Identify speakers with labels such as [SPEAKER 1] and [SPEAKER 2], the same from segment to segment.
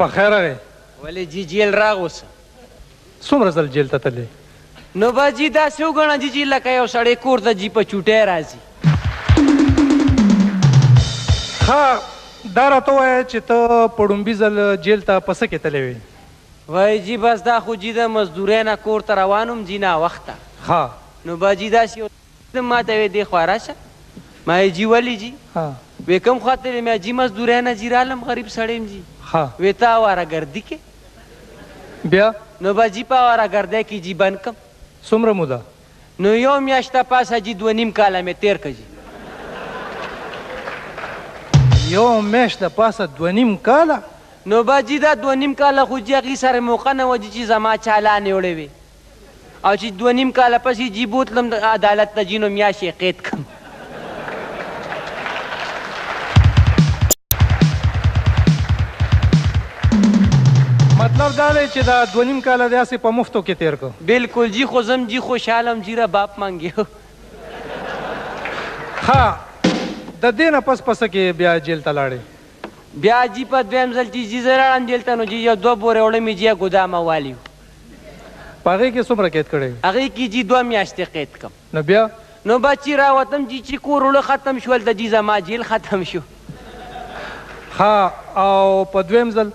[SPEAKER 1] په خیر راغی.
[SPEAKER 2] ولې جی جیل راغوسه؟
[SPEAKER 1] څومره ځل جیل ته تللی؟
[SPEAKER 2] نو به جی داسې وګڼه جی چې لکه یو سړی کور ته جی په چوټی راځي.
[SPEAKER 1] ښه دا راته ووایه چې ته په ړومبي ځل جیل ته په څه کې تللی وې؟
[SPEAKER 2] وایي جی بس دا خو جی د مزدورۍ نه کور ته روان وم جی ناوخته.
[SPEAKER 1] ښه.
[SPEAKER 2] نو به جی داسې یو ماته وې دې خوا راشه. ما یې جی ولې جی؟ وې کوم خوا تللی؟ مې جی مزدورۍ نه جی رالم غریب سړی یم جی. وې ته آواره ګردي کې؟
[SPEAKER 1] بیا؟
[SPEAKER 2] نو به جی په آواره ګردۍ کې جی بند کم.
[SPEAKER 1] څومره موده؟
[SPEAKER 2] نو یو میاشت پاسه جی 2.5 کاله مې تېر که جی.
[SPEAKER 1] یو میاشت د پاسه 2.5 کاله؟
[SPEAKER 2] نو به جی دا 2.5 کاله خو جی هغې سره موقع نه وه جی چې زما چالانې وړې وې، او چې 2.5 کاله پس یې جی بوتلم عدالت ته جی نو میاشت یې قید کم.
[SPEAKER 1] مطلب دا دی چې دا 2.5 کاله دې هسې په مفتو کې تېر کړ؟
[SPEAKER 2] بلکل جی، خو زه هم جی خوشحاله وم جی رباب منګیو.
[SPEAKER 1] ښه د دې نه پس په څه کې بیا جیل ته لاړې؟
[SPEAKER 2] بیا جی په دویم ځل چې جی زه راړم جیل ته نو جی یو 2 بورې اوړه مې جی ګودامه والي وو.
[SPEAKER 1] په هغې کې څومره قید کړی؟
[SPEAKER 2] هغې کې جی 2 میاشتې قید کړم.
[SPEAKER 1] نو بیا؟
[SPEAKER 2] نو به چې راوتم جی چې کور اوړه ختم شول ته جی زما جیل ختم شو.
[SPEAKER 1] ښه او په دویم ځل؟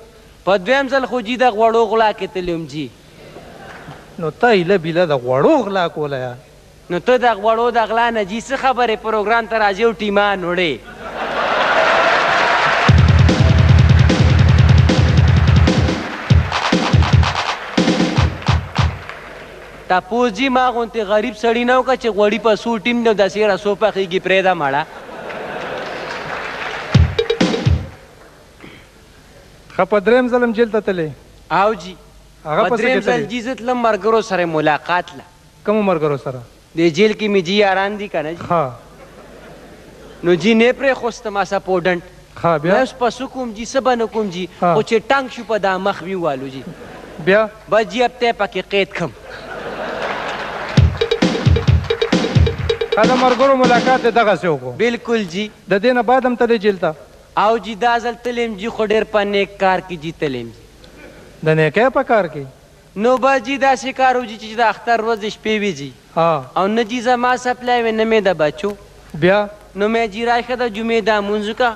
[SPEAKER 2] په دویم ځل خو جی د غوړو غلا کې تللی وم جی.
[SPEAKER 1] نو تا ایله بیله د غوړو غلا کوله یا؟
[SPEAKER 2] نو ته د غوړو د غلا نه جی څه خبرې پروګرام ته راځې او ټیمان وړې. تپوس جی ما غونتې غریب سړي نه وکړه چې غوړي په څو ټیم دی او داسې رسو پخېږي، پرېږده مړه.
[SPEAKER 1] ښه په دریم ځل هم جیل ته تللی؟
[SPEAKER 2] او جی
[SPEAKER 1] هغه
[SPEAKER 2] په
[SPEAKER 1] په څه
[SPEAKER 2] دریم
[SPEAKER 1] کې
[SPEAKER 2] ځل
[SPEAKER 1] تللی؟
[SPEAKER 2] جی زه تلم ملګرو سره ملاقات له.
[SPEAKER 1] کومو ملګرو سره؟
[SPEAKER 2] دې جیل کې مې جی یاران دي که نه جی.
[SPEAKER 1] ښه.
[SPEAKER 2] نو جی نه پرېښوستم هسه پوډنټ.
[SPEAKER 1] ښه بیا؟
[SPEAKER 2] نه اوس په څه کوم جی څه به نه کوم جی، خو چې ټنګ شو په دا مخ مې ووالو جی.
[SPEAKER 1] بیا؟
[SPEAKER 2] بس جی هفته یې پکې قید کړم.
[SPEAKER 1] ښه د ملګرو ملاقات دې دغسې وکړو؟
[SPEAKER 2] بلکل جی.
[SPEAKER 1] د دې نه بعد هم تللی جیل ته؟
[SPEAKER 2] او جی دا ځل تللی یم جی، خو ډېر په نیک کار کې جی تللی یم جی.
[SPEAKER 1] د نیکۍ په کار کې؟
[SPEAKER 2] نو بس جی داسې کار و جی چې د اختر ورځې شپې وي جی، او نه جی زما سپلی وي نه مې د بچو.
[SPEAKER 1] بیا؟
[SPEAKER 2] نو مې جی راشه د جمعې دا مونځ وکړه.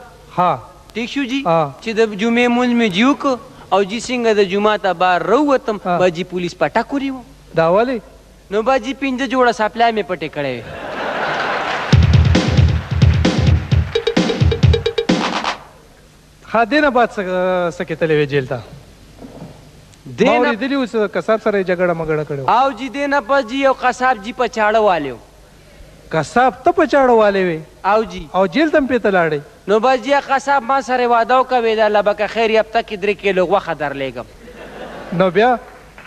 [SPEAKER 2] ټیک شو جی، چې د جمعې مونځ مې جی وکړو او جی څنګه د جوماته بهر راووتم بس جی پولیس په ټک ونیوم.
[SPEAKER 1] دا ولې؟
[SPEAKER 2] نو بس جی 5 جوړه سپلی مې پټې کړې وې.
[SPEAKER 1] ښه دې نه بعد څه کې تللی وې جیل ته؟
[SPEAKER 2] دې
[SPEAKER 1] ما
[SPEAKER 2] نه
[SPEAKER 1] اورېدلي وو چې قصاب سره یې جګړه مګړه کړې وه.
[SPEAKER 2] او جی دې نه پس جی یو قصاب جی په چاړه والی و.
[SPEAKER 1] قصاب ته په چاړه والی وې؟
[SPEAKER 2] او جی.
[SPEAKER 1] او جیل ته هم پرې ته لاړې؟
[SPEAKER 2] نو بس جی قصاب ما سره وعده وکړه، وې د الله به که خیر هفته کې 3 کیلو غوښه درلېږم.
[SPEAKER 1] نو بیا؟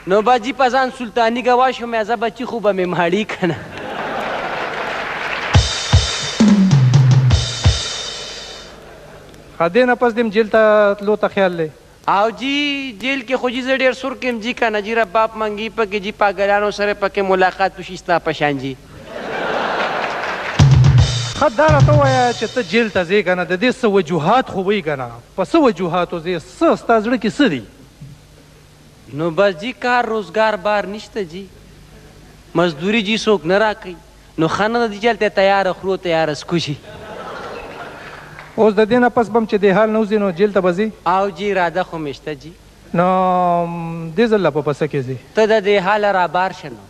[SPEAKER 2] نو بس جی په ځان سلطاني ګواه شوم، زه بچي خو به مې ماړي که نه.
[SPEAKER 1] ښه دې نه پس دې هم جیل ته تلو ته خیال دی؟
[SPEAKER 2] او جی جیل کې خو جی زه ډېر سور کېم جی که نه جی، رباب منګي پکې جی پاګلانو سره پکې ملاقات وشي ستا په شان جی.
[SPEAKER 1] ښه دا راته ووایه چې ته جیل ته ځې که نه، د دې څه وجوهات خو وي که نه، په څه وجوهاتو ځې، څه ستا زړه کې څه دي؟
[SPEAKER 2] نو بس جی کار روزګار بار نشته جی، مزدوري جی څوک نه راکوي، نو ښه نه ده جی چې هلته تیاره خورو تیاره څکو جی.
[SPEAKER 1] اوس د دې نه پس به هم چې دې حال نه وځي نو جیل ته به ځې؟
[SPEAKER 2] او جی اراده خو مې شته جی.
[SPEAKER 1] نو دې ځل له په څه کې ځې؟
[SPEAKER 2] ته د دې حاله رابار شه نو.